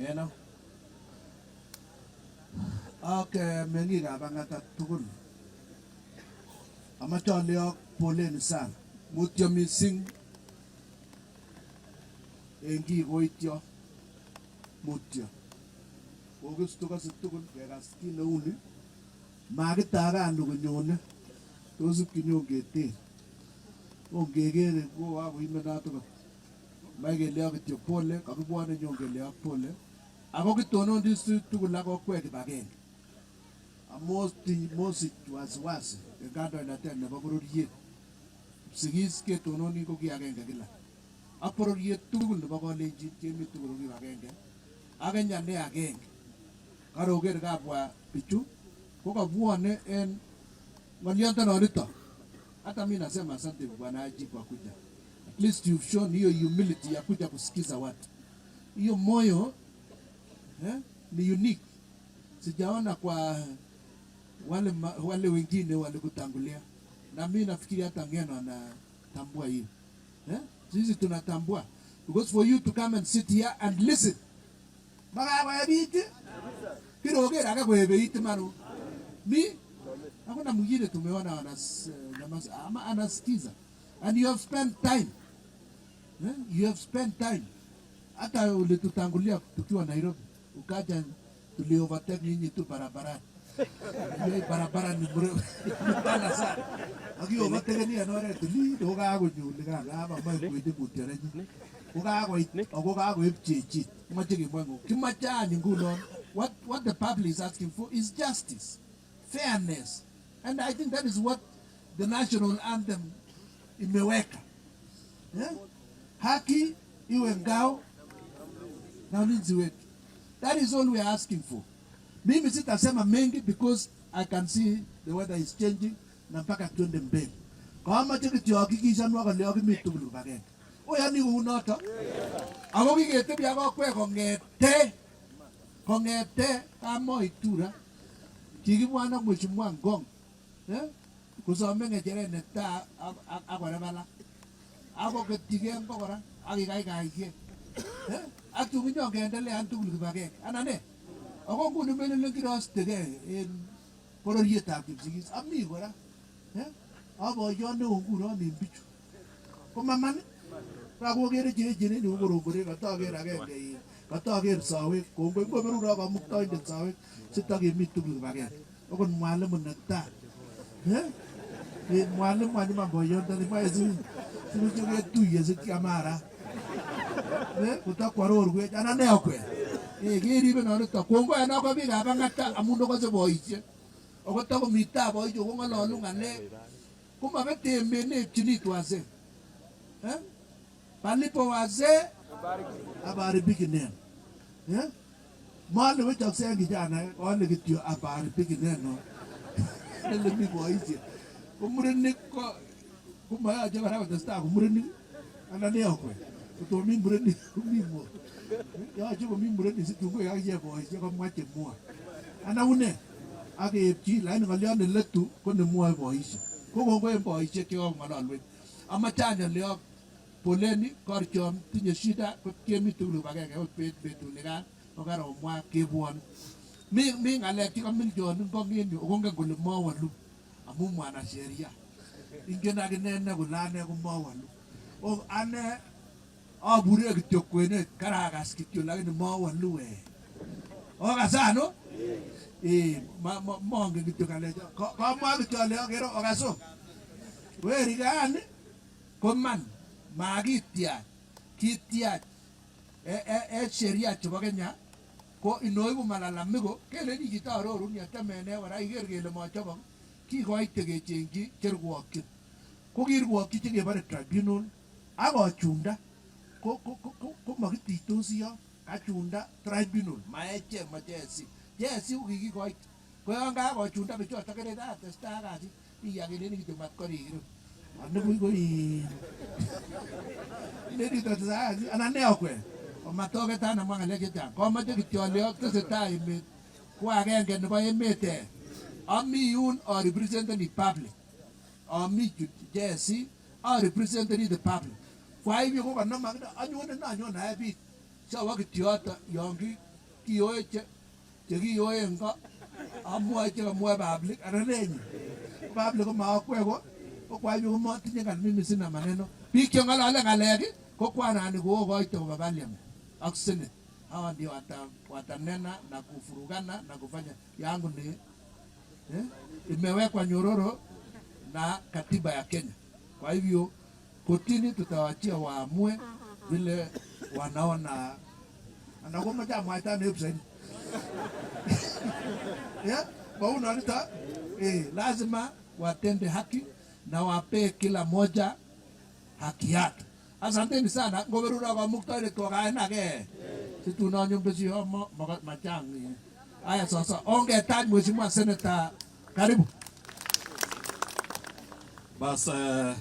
Ng'eno. Ak meng'ik ab Ang'ata tugul, amache aleok poleni sana. Mutyo mising en kikoityo mutyo. Kokistukosi tugul kekas kit neu ni, makitaganu konyone, tos ip kinyon keter. Ongekere kokakoimenoto kot. Mae keleok kityo pole, kakibwone nyon keleok pole, ako kitonondisi tugul ak okwek kibagenge. Amotiny mosich wasiwasi en kandoinatet nebo bororiet. Kipsigis ketononi ko ki agenge kila. Ak bororiet tugul nebo Kalenjin kemi tugul ko kibagenge ak Kenya ne agenge. Karoker kabwa bichu ko kabwone en ng'oliondenonito. Hata mi nasema asante Bwana Haji kwa kuja. At least you've shown hiyo humility ya kuja kusikiza watu. Hiyo moyo eh, ni unique. Sijaona kwa wale, ma, wale wengine walikutangulia, na mi nafikiri hata Ng'eno anatambua hiyo eh? Sisi tunatambua because for you to come and sit here and listen makakoebit kiroker ake koebeit iman mi hakuna mwingine tumeona anas, ama anasikiza and you have spent time eh? You have spent time hata ulitutangulia tukiwa Nairobi ukaja tuli overtake nyinyi tu barabarani. Hiyo barabara ni mrefu pana sana. Aki overtake ni en oret tuli kokakonyo kaba moe kwendi mutyo nenyi. Kokakoit ako kakoib chechit. Kimoche kemwa ngo. Kimoche any ngunon what what the public is asking for is justice, fairness. And I think that is what the national anthem imeweka. Yeah? Haki iwe ngao na ulinzi wetu. That is all we are asking for. Mimi sitasema mengi because I can see the weather is changing na mpaka twende mbele. Kamache kityo hakikishanwa kole akimi tugul kibagenge. Oyoni kounoto? Ako kiketebi ak okwek kong'ete kong'ete kamoitu ra kikibwan ak Mheshimiwa Ngong eh, kosome ng'echeret netaa akoreb alak akoketyigei ngo kora akikaikaigei eh, ak tun kinyon keendelean tugul kibagenge anan nee ako nguni melelen kirostegei en bororietab Kipsigis ami kora eh, aboyot neo ngunon en bichu komaman kakokere cheechen en yu kokorongorek katoker agenge in katoker sowek kongoi ngoberurok kamuktaindet sowek sitokemi tugul kibagenge okot mwalimu netai eh Eh, mwalimu any iman boyondoni mwae si sibichu ketuiye sikiam ara eh kotakwarorwech anan nee okwek eh keribe nonitok kongoi en okwe biikab Ang'ata amun okose boisiek ako takomi taa boisiek kong'ololu ng'alek komabete emet neepchinitu wazee eh palipo wazee hapaharibiki neno eh Male wechokse en kijana kale kityo hapaharibiki neno ele mi boisiek ko murenik ko komayoche kora kotestai ko murenik anan nee okwek kotomi murenik komi ng'o yoche komi murenik situn koik akichek boisiek komwa chemwoe anan une ak keepchi lakini ng'oliot neletu ko nemwoe boisiek ko kongoi en boisiek chekakong'ololwech amache any aleok Poleni korchon tinye shida kot kemi tugul kibagenge ot bet betunikan kokaromwa kebwone. Mi mi ng'alek chekamil John Ngong en yu akongen kole mawolu amu mwanasheria. Ingen akine ne kole ane komawolu. O ane abure kityo kwenet karakas kityo lakini mawolu eh. Okasan no? Eh, ma, ma, mongen kityo ng'alecho. Kamwa kityo ale akere okas o. Werikan Koman makitiach kitiach e sheria chebo Kenya ko inoibu malalamiko keleni chito arorun yatemene kora iker kele mochobok kikoite kechengchi cherwokyin. Ko kirwokyi chekebore tribunal ak kochunda ko ko makituitosi yon kachunda tribunal ma echek ma JSC. JSC ko kikikoite ko yon kakochunda bichoto kelen atestai ak kasit Iya keleni kityo mat korikireu. Anibuch ko in ileni tatesai anan ne okwek omatoketan amwa ng'alek chechang komoche kityo ale tesetai emet ko agenge nebo emet eh ami yun a representeni public ami JSC a representeni the public kwa hivyo kokonom anyone nonyon ae biik sawa kityo yoto yon ki. Kiyoe che chekiyoe engo amoe chikamoe public ere nenye. Public komagokwegwa okwanywa komotinye ng'a mimi sina maneno. Biik chong'alale ng'alek kokwanani kogogoite koba parliament ak senate. Hawa ndio wata watanena na kufurugana na kufanya yangu ni eh, imewekwa nyororo na katiba ya Kenya. Kwa hivyo kotini tutawachia waamue vile wanaona ana komoche amwaita ano ebusaini yeah, bauno nito eh, lazima watende haki na wapee kila moja haki yake. Asanteni sana ngoberura Kamuktaindet kokaenage situn anyun besio machang Haya sasa, ongetach Mheshimiwa Senator, karibu. Bas eh.